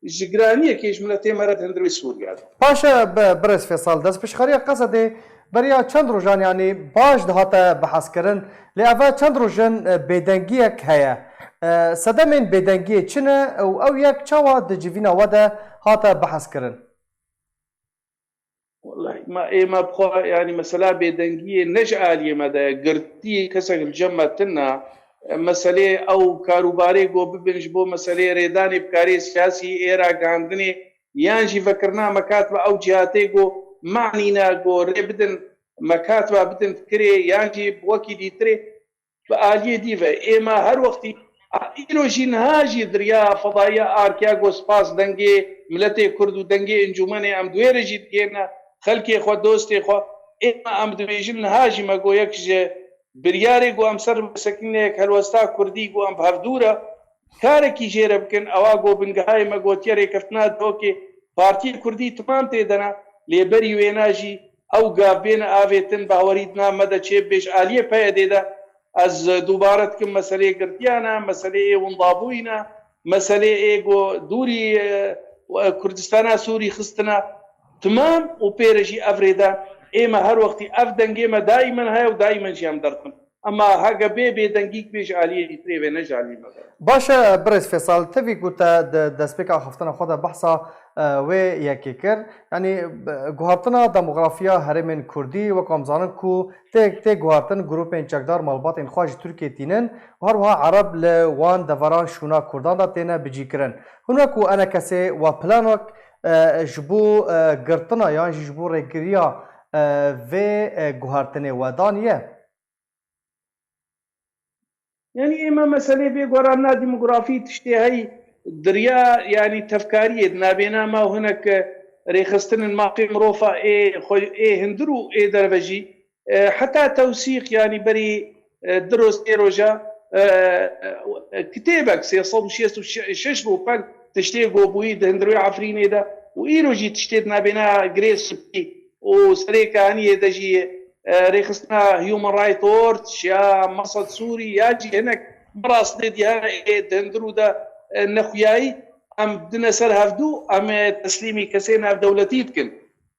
ji giraniyekê ji miletê me re di hundirê Sûriya de. Baş e, bi-, birêz Fêsal, destpêşxeriya Qesedê beriya çend rojan, yanî baş dihate bihezkirin, lê eve çend roj in, e, bêdengiyek heye. E, sedemên bêdengiyê çi ne û ew yek çawa di civîna we de hate bihezkirin? Wellahî, ma ê me bi xwe, yanî mesela bêdengiyê ne ji aliyê me de ye, girtî kesek li cem me tune. Meselê ew karûbarê ku bibin ji bo meselê rêdanê bi karê siyasî ê ragihandinê yan jî vekirina mekatiba ew cihatê ku manîne ku rê bidin mekatiba bidin fikirê yan jî bi wekî dîtirê. Bi aliyê dî ve ê me her wextî, a, îro jî niha jî di riya fedaiya arkiya ku spas dengê miletê Kurd û dengê encûmenê em di wê re jî digihêne xelkê xwe, dostê xwe. Ê me em dibêjin niha jî me got yek ji biryarê ku em ser bisekîne yek helwesta Kurdî ku em bi hevdû re karekî jê re bikin, ewa ku bingehayê me gotiye rêkeftina dihokê partiyê Kurdî timam tê de ne, lê berî wêna jî ew gav bêne avêtin, bahwerî di nav me de çêbibe ji aliyê P Y D'ê de. Ez dubare dikim meseleyê girtiyan e, meseleyê windabûyî ne, meseleyê ê ku dûrî, e, Kurdistana Sûrî xistine. Timam û pê re jî ev rê de ê me her wextî ev dengê me daîmen heye û daîmen jî em derdixin. Ema hege bê bêdengîk bê ji aliyê Îsrêlê ne ji alî me be. Baş e, birêz Fêsal, tevî ku te di destpêka axaftina xwe de behsa, e, wê yekê kir. Yanî, b-, guhartina demografiya herêmên Kurdî, wek em zanin ku tê, tê guhartin grûpên çekdar malbatên xwe ji Tirkiyê tînin û her wiha Ereb li wan deveran şûna Kurdan de têne bicîkirin. Hûn wek ku enekesê we planek, e, ji bo, e, girtina yan jî ji bo rêgiriya, e, vê, e, guhartinê we daniye? Yanî ême meselê vê guherandina demografî tiştê hey diriya, yanî tevkariyê di navbêna me û hinek rêxistinên maqê mirova ê xwe, ê hundir û ê derve jî, e, heta tewsîq, yanî berî, e, du roj, sê roja, e, e, kitêbek sê sed û şêst û şeş bo peng tiştê go bûyî di hundirê Efrînê de û îro jî tiştê di navbêna Girê Spî û Serê Kehaniyê de jî, e, rêxistina Human Rights Watch ya Mesed Sûrî ya jî hinek bi rastî dî hene ê di hundirû de, e, nexuyayî, em dine ser hevdû, em ê teslîmî kesê navdewletî dikin.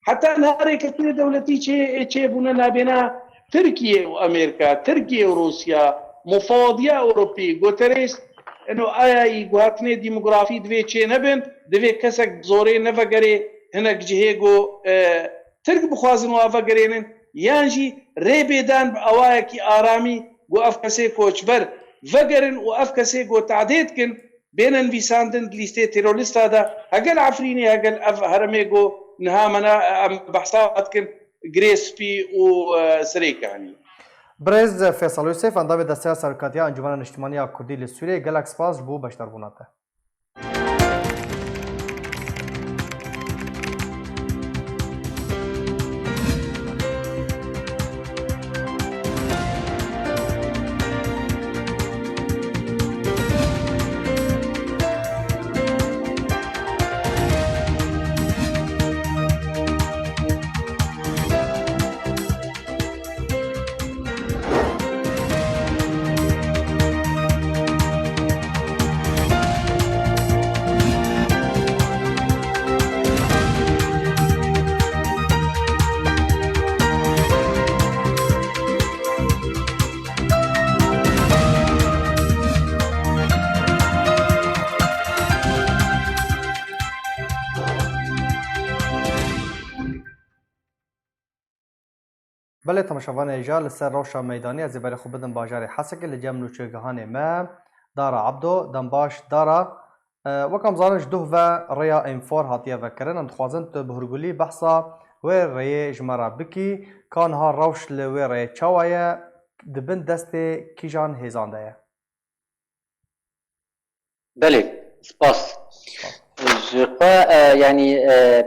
Heta niha rêkeftinê dewletî çê, çêbûne navbêna Tirkiye û Amerîka, Tirkiye û Rûsya, mufawadiya Ewropî, Guterres, eno aya yî guhertinê demografî divê çê nebin, divê kesek bi zorê nevegerê hinek cihê ku, e, Tirk bixwazin wa vegerênin, yan jî rê bê dan bi awayekî aramî ku ev kesê koçber vegerin û ev kesê ku tadê dikin, bêne nivîsandin di lîstê terorîsta de, hegel Efrînê, hegel ev heremê ku niha me na, em behsa dikin, Girê Spî û, e, Serê Kehanî. Birêz Fêsal Yûsif, endamê Desteya Serokatiya Encûmena Niştimanî ya Kurdî li Sûriyeyê, gelek spas ji bo beşdarbûna te. Belê, temaşevanê hêja, li ser rewşa meydanî ez ê berê xwe bidim bajarê Hesekê, li cem nûçegihanê me, Dara Ebdo. Dem baş, Dara. E, wek em zanin, ji duh ve rêya Enfor hatiye vekirin. Em dixwazin tu bi hûrgulî behsa wê rêyê ji me re bikî. Ka niha rewş li wê rêyê çawa ye? Di bin destê kîjan hêzan de ye? Belê, spas. Ji xwe, e, yanî, e,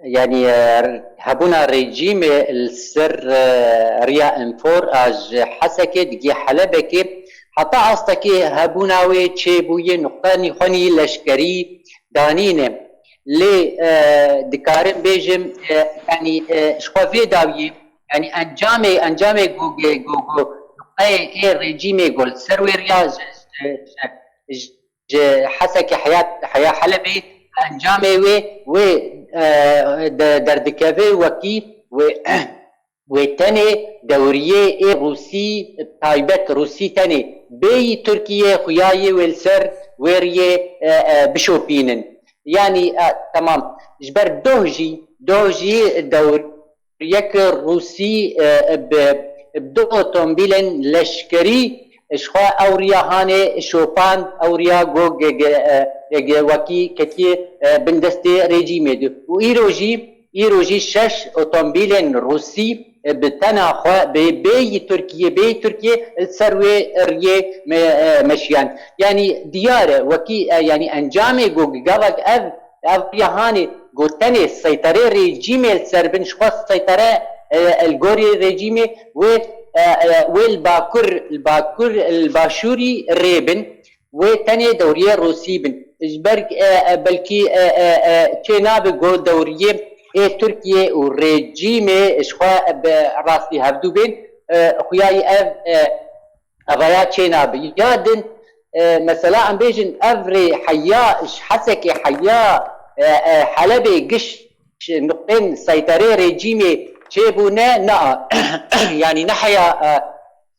yanî, e, hebûna rejîmê li ser, e, riya Enfor a ji Hesekê digê Helebekê, heta astekê hebûna wê çêbûyê nuqta nîxwenî leşkerî danîne. Lê, e, dikarim bêjim, e, yanî, e, ji xwe vê dawiyê, yanî encamê, encamê ku, ku, ku nuqteyê ê rejîmê ku li ser wê riya ji, ji, ji, ji Hesekê heya, heya Helebê, encamê wê, wê, e, de-, derdikeve wekî wê, wê tenê dewriyê ê Rûsî, taybet Rûsî tenê bêyî Tirkiye, xuyayê wê li ser wê riyê, e, e, bişopînin. Yanî, e, temam. Ji ber doh jî, doh jî dewriyek Rûsî, e, bi, bi du otomobîlên leşkerî ji xwe ew riya hanê şopand, ew riya go ge-, ge-, e, ge-, wekî ketiye, e, bin destê rejîmê de. Û îro jî, îro jî şeş otomobîlên Rûsî, e, bi tena xwe, bê, bêyî Tirkiye, bêyî Tirkiye li ser wê riyê me-, e, meşiyan. Yanî diyar e, wekî, e, yanî encamê ku gavek ev, ev riya hanê ku tenê seyterê rejîmê li ser bin, ji xwe seytere, e, li gorî rejîmê wê, e, e, wê li bakur, li bakur, li başûrî rê bin. Wê tenê dewriyê Rûsî bin. Ji ber, e, e, belkî, e, e, e, çê nabe ku dewriyê ê Tirkiye û rejîmê ji xwe bi rastî hevdû bên, e, xuyayî ev, e, evaya çê nabe. Ya din, e, mesela em bêjin ev rê heya ji Hesekê heya, e, e, Helebê giş nuqtên seyterê rejîmê çêbûne, na, yanî ne heya, e,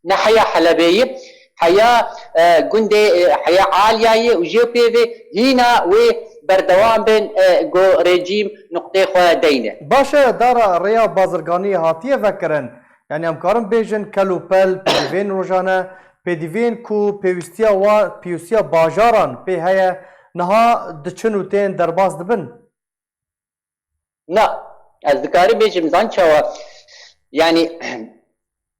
Ne heya Helebê ye, heya, e, gundê, e, heya Aliyayê û jê pê vê hîna wê berdewam bin, e, ku rejîm nuqtê xwe deyne. Baş e, dara rêya bazirganiyê hatiye vekirin. Yanî em karin bêjin kel û pel pêdivên rojane, pêdivên ku pêwîstiya wa, pêwîstiya bajaran pê heye, niha diçin û tên derbas dibin? Na, ez dikarim bêjim zan çawa. Yanî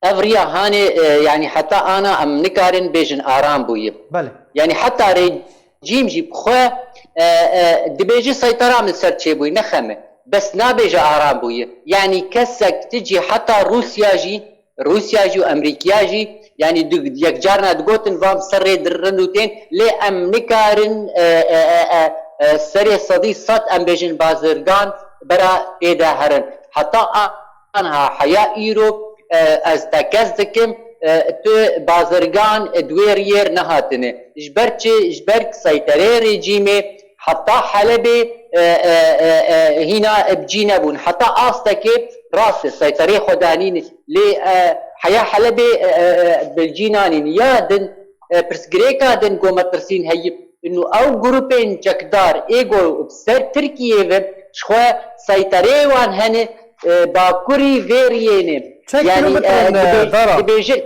ev riya hanê, e, yanî heta ana em nikarin bêjin aram bûye. Belê. Yanî heta rejîm jî bi xwe, e, e, dibêje seytera min ser çêbûye, ne xem e. Bes nabêje aram bûye. Yanî kesek ti jî heta Rûsya jî Rûsya jî û Amerîkaya jî, yanî du, yekcarna digotin, van ser rê dirin û tên, lê em nikarin, e, e, e, e, e, serê sedî sed, em bêjin, bazirgan bera pê de herin. Heta a-, anha heya îro, e, ez tekez dikim, e, tu bazirgan, e, di wê riyê nehatine. Ji ber çi? Ji ber seyterê rejîmê heta Helebê, e, e, e, e, hîna bi cî nebûn. Heta astekê rast e, seyterê xwe danîne. Lê, e, heya Helebê, e, e, e, bi cî nanîne. Ya din, e, pirsgirêka din ku metirsîn heye, inu ew grûpên çekdar ê ku bi ser Tirkiyê ve ji xwe seyterê wan hene, e, bakurî vê riyê ne. Çend Yanî, e, kîlometre ne, dibê-, dara? Dibêjin,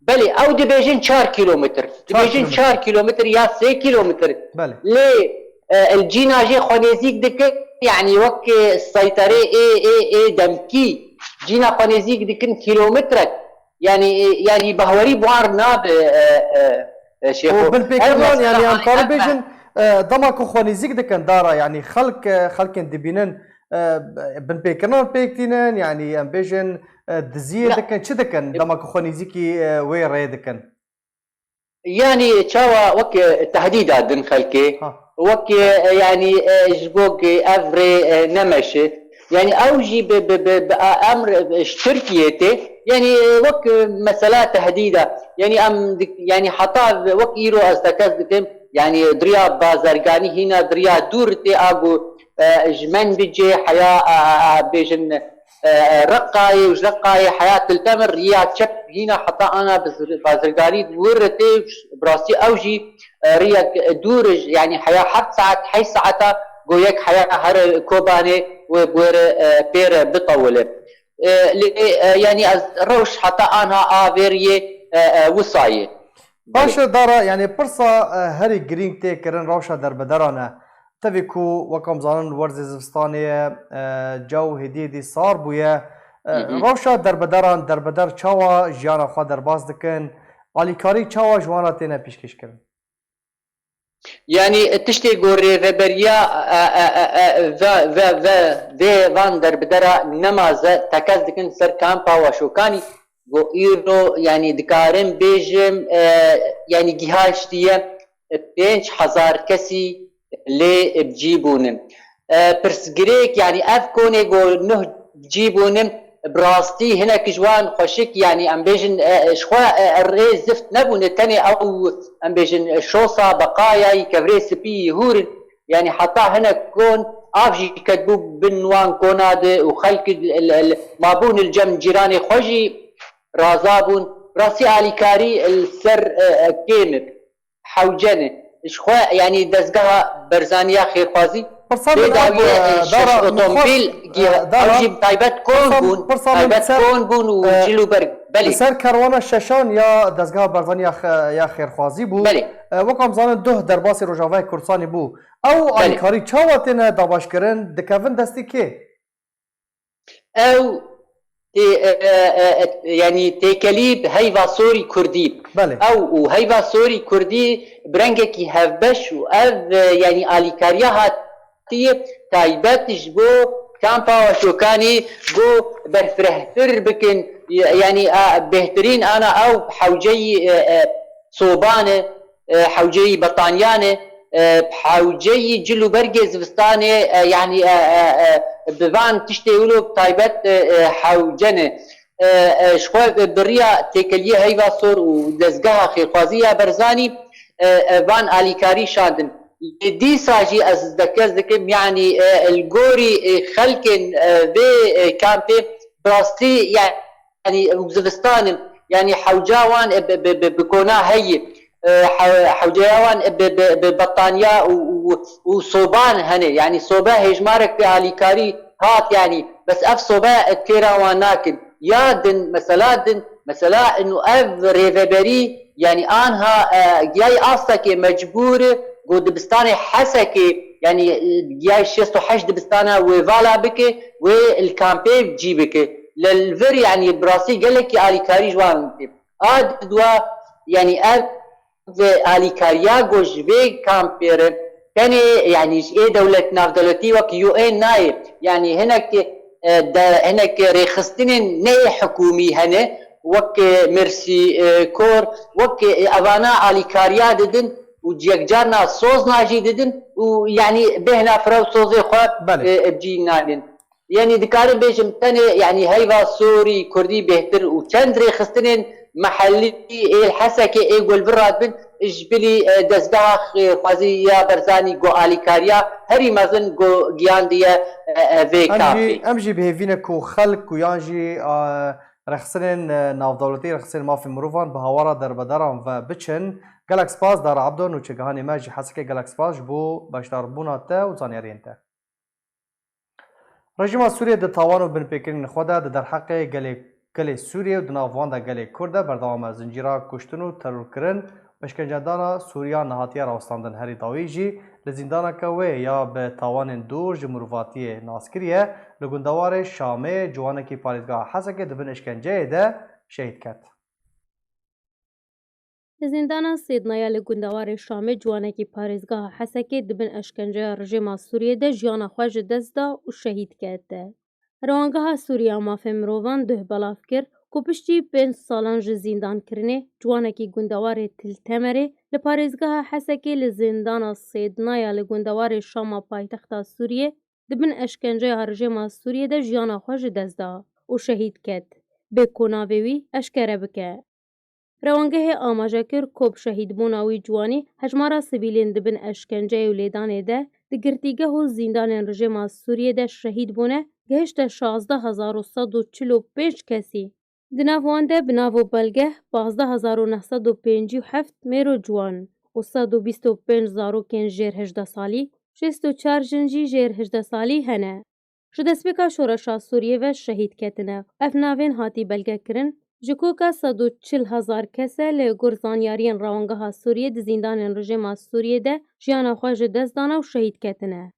Belê, ew dibêjin çar kîlometr. Çar Dibêjin kîlometr. çar kîlometr ya sê kîlometr. Belê. Lê, e, li cîna jê xwe nêzîk dikin, yanî wek, e, seyterê ê, ê, ê demkî cîna xwe nêzîk dikin kîlometrek. Yanî, e, yanî bahwerî bi wan re nabe, e, e, e, Şêxo. Û binpêkirinan, Ev yanî mesela em karin bêjin, e, dema ku xwe nêzîk dikin dara, yanî xelk, e, xelkên dibînin, e, binpêkirinan pêk tînin, yanî em bêjin, e, diziyê Na. dikin, çi dikin dema ku xwe nêzîkî, e, wê rê dikin? Yanî çawa wek, e, tehdîda din xelkê, Ha. wek, e, yanî, e, ji bo ku ev rê, e, nemeşe. Yanî ew jî bi, bi, bi, bi a-, emr, e, ji Tirkiyê tê. Yanî, e, wek, e, mesela tehdîda. Yanî em dik-, yanî heta wek îro ez tekez dikim, yanî di riya bazirganî hîna di riya dûr tê, a ku, e, ji Menbicê heya, a, a, a, bêjin, e, Reqayê û ji Reqayê heya Til Temir, riya çep hîna heta ana bi zir-, bazirganî di wir re tê, bi rastî ew jî, e, riyek dûr, yanî heya heft saet, heşt saeta ku yek heya here Kobanê wê bi wê re, e, pê re bitewile. E, lê, e, yanî ez rewş heta anha a vê riyê, e, e, wisa ye. Baş e, Dara, yanî pirsa, e, herî girîng tê kirin rewşa derbederan e. Tevî ku, wek em zanin, werzê zivistanê ye, e, caw hêdî hêdî sar bûye. E, Hı hı. Rewşa derbederan, derbeder çawa jiyana xwe derbas dikin? Alîkarî çawa ji wan re têne pêşkêşkirin? Yanî tiştê ku rêveberiya, e, e, e, e, ve, ve, ve, vê van derbedera nemaze tekez dikin ser kampa Waşokanî, ku îro, yanî dikarim bêjim, e, yanî gihaştiye, e, pênc hezar kesî lê bi cî bûnin. E, pirsgirêk, yanî ev konê ku nuh bi cî bûnin, bi rastî hinek ji wan xweşik, yanî em bêjin, e, ji xwe, e, rê zift nebûne, tenê ew, em bêjin, şosa beqayayî kevirê spî yî hûr in. Yanî heta hinek kon av jî ketbû bin wan kona de û xelk il, il, il, mabûn li cem cîranê xwe jî raza bûn. Rastî alîkarî li ser, e, e, kêm e. Hewce ne. Ji xwe, yanî dezgeha berzaniya xêrxwazî Pirsa min bê dawiyê, e, e, şeş otomobîl, e, giha, ew jî taybet kon bûn, pirsa min taybet ser, kon bûn û e, cil û berg. Belê. Li ser kerwana şeşan ya dezgeha berzaniya xe-, ya xêrxwazî bû. Belê. E, wek em zanin duh derbasî Rojavayê Kurdistanê bû. Ew Belê. alîkarî çawa têne dabaşkirin, dikevin destî kê? Ew tê-, e, e, e, e, yanî têkelî bi heyva sorî kurdî. Belê. Ew û heyva sorî kurdî bi rengekî hevbeş û ev, e, yanî alîkariya hatiye taybet ji bo kampa Waşokanî ku berfirehtir bikin, yanî, a, bêhtirîn ana ew hewceyî, e, e, soban e. E, hewceyî betaniyan e, e, hewceyî cil û bergê zivistanê, e, yanî, e, e, e, bi van tiştê wilo bi taybet, e, e, hewce ne. E, e, ji xwe bi riya têkeliyê Heyva Sor û Dezgeha Xêrxwazî ya Berzanî, e, e, van alîkarî şandin. Lê dîsa jî ez dekez dikim, yanî, e, li gorî, e, xelkên, e, vê, e, kampê bi rastî, yanî, zivistan in. Yanî hewca wan, e, bi, bi, bi, bi kona heyî, e, he-, hewceya wan, e, bi, bi, bi betaniya û, û, û soban hene. Yanî sobe hêjmarek pê alîkarî hat, yanî bes ev sobe, e, têra wan nakin. Ya din, mesela din, mesela inu ev rêveberî, yanî anha, e, giyayî astekê mecbûr, go dibistanê Hesekê, yanî, e, giyayî şêst û heşt dibistana wê vala bike, wê li kampê cî bike. Li vir, yanî bi rastî gelekî alîkarî ji wan tê. A didwa, yanî ev ve alîkariya ku ji vê kampê re tenê, yanî ji ê dewlet navdewletî wek U N nayê. Yanî hinek, e, de, hinek rêxistinên ne yê hikûmî hene, wek, e, Mercy, e, Corps, wek, e, evana alîkariya didin û yekcarna sozna jî didin û yanî bêhna fira û sozê xwe, Belê. e, bi cî nanin. Yanî dikarim bêjim tenê, yanî heyva sorî, kurdî bêhtir û çend rêxistinên mehellî ê Hesekê ê ku li vir radibin, ji bilî, e, dezgeha xwezî ya Barzanî ku alîkariya herî mezin ku giyandiye, e, e, vê Em jî, kampê. Em jî bi hêvî ne ku xelk û yan jî, e, rêxistinên, e, navdewletî, rêxistinên mafê mirovan bi hawara derbedaran ve biçin. Gelek spas Dara Abdo, nûçegihanê me ji Hesekê, gelek spas ji bo beşdarbûna te û zanyariyên te. Rejîma Sûriyê di tawan û binpêkirinên xwe de di derheqê gelê, gelê Sûriyê û di nav wan de gelê Kurd de berdewam e. Zincîra kuştin û terorkirin, eşkencedana Sûriya nehatiye rawestandin. Herî dawî jî li zîndaneke wê ya bi tawanên dûr ji mirovatiyê nas kiriye, li gundewarê Şamê ciwanekî parêzgeha Hesekê di bin eşkenceyê de şehîd ket. Li zîndana Sêdnaya li gundewarê Şamê ciwanekî parêzgeha Hesekê di bin eşkenceya rejîma Sûriyê de jiyana xwe ji dest da û şehîd ket. Rewangeha Sûriya Mafê Mirovan duh belav kir ku piştî pênc salan ji zîndankirinê, ciwanekî gundewarê Til Temerê li parêzgeha Hesekê li zîndana Sêdnaya li gundewarê Şama paytexta Sûriyê di bin eşkenceya rejîma Sûriyê de jiyana xwe ji dest da û şehîd ket, bê ku navê wî eşkere bike. Rewangehê amaje kir ku bi şehîdbûna wî ciwanî hejmara sivîlên di bin eşkenceyê û lêdanê de di girtîgeh û zîndanên rejîma Sûriyê de şehîd bûne gihişte şazdeh hezar û sed û çil û pênc kesî. Di nav wan de bi nav û belgeh pazdeh hezar û neh sed û pêncî û heft mêr û ciwan û sed û bîst û pênc zarokên jêr hejdeh salî, şêst û çar jin jî jêr hejdeh salî hene. Ji destpêka şoreşa Sûriyê ve şehîd ketine. Ev navên hatî belgekirin, ji koka sed û çil hezar kes e, li gor zanyariyên Rewangeha Sûriyê di zîndanên rejîma Sûriyê de jiyana xwe ji dest dane û şehîd ketine.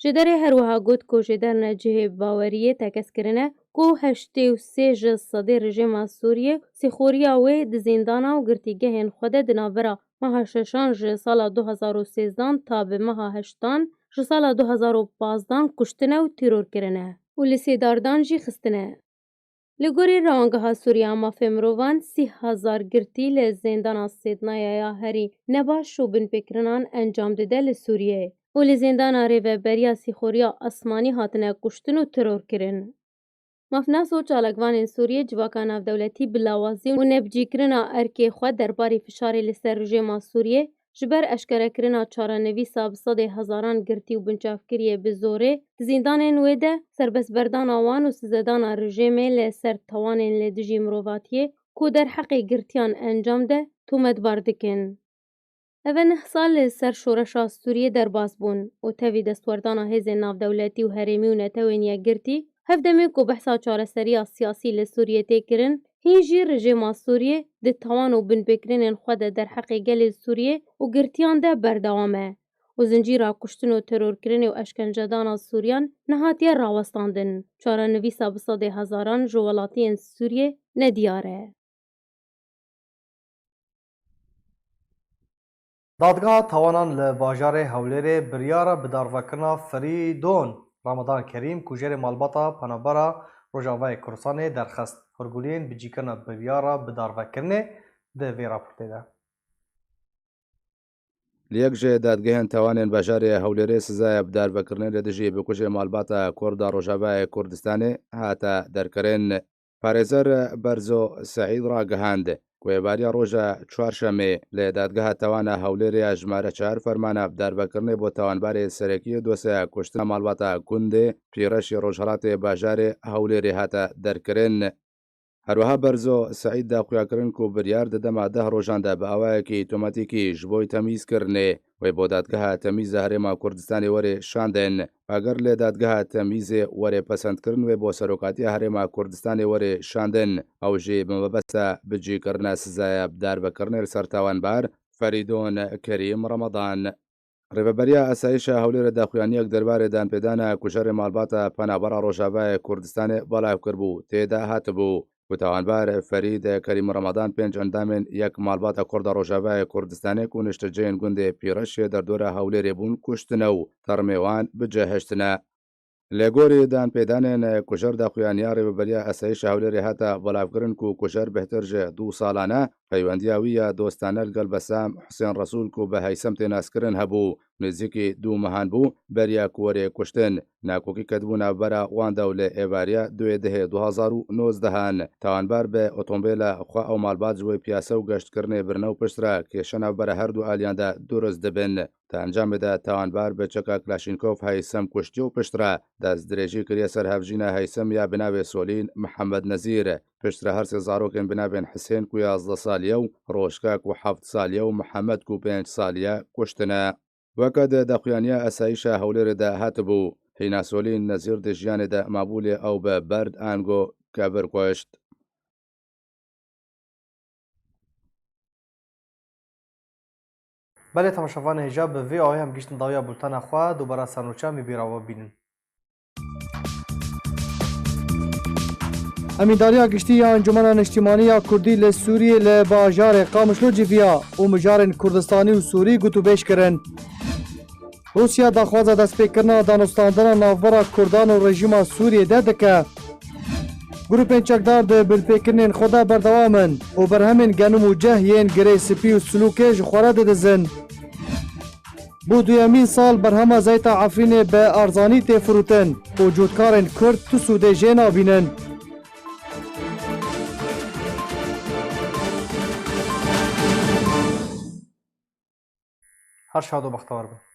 Jêderê her wiha got ku jêderine cihê baweriyê tekez kirine ku heştê û sê ji sedê rejîma Sûriyê sîxoriya wê di zîndana û girtîgehên xwe de di navbera meha şeşan ji sala du hezar û sêzdan ta bi meha heştan ji sala du hezar û pazdan kuştine û tîror kirine û li sêdardan jî xistine. Li gorî Rewangeha Sûriya Mafê Mirovan, sî hezar girtî li zêndana Sêdnaya ya herî nebaş û binpêkirinan encam dide li Sûriyeyê û li zêndana Rêveberiya Sîxoriya Asmanî hatine kuştin û teror kirin. Mafnas û çalakvanên Sûriyê civaka navdewletî bi lawazî û nebicîkirina erkê xwe derbarî fişarê li ser rejîma Sûriyê, ji ber eşkerekirina çarenivîsa bi sedê hezaran girtî û binçavkiriyê bi zorê di zîndanên wê de, serbestberdana wan û sizedana rejîmê li ser tawanên li dijî mirovatiyê ku derheqê girtiyan encam de, tometbar dikin. Ev e neh sal li ser şoreşa Sûriyê derbas bûn û tevî destwerdana hêzên navdewletî û herêmî û netewên yekgirtî, hevdemê ku behsa çareseriya siyasî li Sûriyê tê kirin, hîn jî rejîma Sûriyê di tawan û binpêkirinên xwe de derheqê gelê Sûriyê û girtiyan de berdewam e û zincîra kuştin û terorkirinê û eşkencedana Sûriyan nehatiye rawestandin. Çarenivîsa bi sedê hezaran ji welatiyên Sûriyê nediyar e. Dadgeha Tawanan li bajarê Hewlêrê biryara bidarvekirina Firîdon Ramadan Kerîm, kujerê malbata Penabera Rojavayê Kurdistanê derxist. Hûrguliyên bicîkirina biryara bidarvekirinê di vê raportê de. Li yek ji dadgehên tawanên bajarê Hewlêrê sizaya bidarvekirinê li dijî bikujê malbata Kurda Rojavayê Kurdistanê hate derkirin. Parêzer Berzo Seîd ragihand ku êvariya roja Çarşemê li Dadgeha Tawana Hewlêrê ya jimare çar fermana bidarvekirinê bo tawanbarê serekî dosyeya kuştina malbata gundê Pîreşî Rojhilatê bajarê Hewlêrê hate derkirin. Her wiha Berzo Seîd da xuya kirin ku biryar di dema deh rojan de bi awayekî otomatîkî ji bo temîzkirinê wê bo Dadgeha Temîz a Herêma Kurdistanê were şandin. Eger li Dadgeha Temîzê were pesendkirin, wê bo Serokatiya Herêma Kurdistanê were şandin. Ew jî bi mebesta bicîkirina sizaya bi darvekirinê li ser tawanbar Ferîdon Kerîm Remadan. Rêveberiya Asayîşa Hewlêrê daxuyaniyek derbarê danpêdana kujerê malbata Penabera Rojavayê Kurdistanê belav kiribû. Tê de hatibû ku tawanbar Ferîd Kerîm Remadan pênc endamên yek malbata Kurda Rojavayê Kurdistanê ku niştecihên gundê Pîreş yê derdora Hewlêrê bûn kuştine û termê wan bicihiştine. Li gorî danpêdanên kujer daxuyaniya Rêveberiya Asayîşa Hewlêrê hate belavkirin ku kujer bêhtir ji du salan e peywendiya wî ya dostane li gel Besam Husên Resûl ku bi Heysem tê naskirin hebû, nêzîkî du mehan bû beriya ku were kuştin. Nakokî ketibû navbera wan de û li êvariya duyê dehê du hezar û nozdeh an tawanbar bi otomobêla xwe ew malbat ji wê piyase û geştkirinê birine û piştre kêşe navbera her du aliyan de durust dibin. Di encamê de tawanbar bi çeka Klaşînkov Heysem kuştiye û piştre destdirêjî kiriye ser hevjîna Heysem ya bi navê Solîn Mihemed Nezîr. Piştre her sê zarokên bi navên Hisên ku yazdeh salî ye û Roşka ku heft salî ye û Mihemed ku pênc salî ye kuştine. Weke di daxuyaniya Asayîşa Hewlêrê de hatibû, hîna Solîn Nezîr di jiyanê de mabû lê ew bi berd ango kevir kuşt. Belê temaşevanê hêja bi vê awê em gihîştin dawiya bultena xwe, dubara ser nûçe em ê bîra we bînin. Emîndariya Giştî ya Encûmena Niştîmanî ya Kurdî li Sûriyê li bajarê Qamişlo civiya û mijarên Kurdistanî û Sûrî gotûbêj kirin. Rûsya daxwaza destpêkirina danûstandina navbera Kurdan û rejîma Sûriyê de dike. Grûpên çekdar di bilpêkirinên xwe de berdewam in û berhemên genim û ceh yên girê spî û silûkê ji xwe re didizin. Bo duyemîn sal berhema zeyta Efrînê bi erzanî tê firotin û cotkarên Kurd tu sûdê jê nabînin. Her şad û bextewar bin.